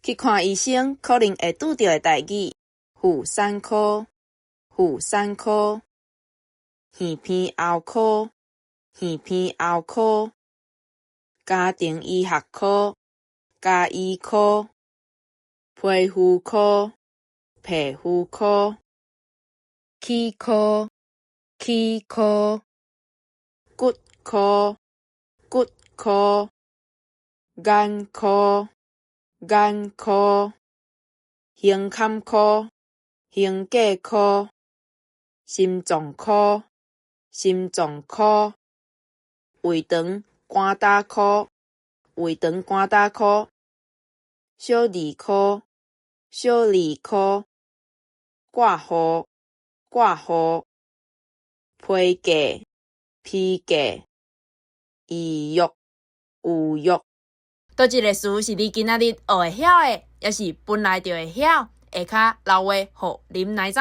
去看醫生可能會拄著的代誌。婦產科，婦產科，耳鼻喉科，耳鼻喉科，家庭醫學科，家醫科，皮膚科，皮膚科，齒科，齒科，骨科，骨科，眼科，眼科，胸坎科，胸膈科，心臟科，心臟科，胃腸肝膽科，胃腸肝膽科，小兒科，小兒科，掛號，掛號，批價，批價，預約，預約。佗一个詞是你今仔日學會曉的，抑是本來就會曉？下跤留話予林奶知。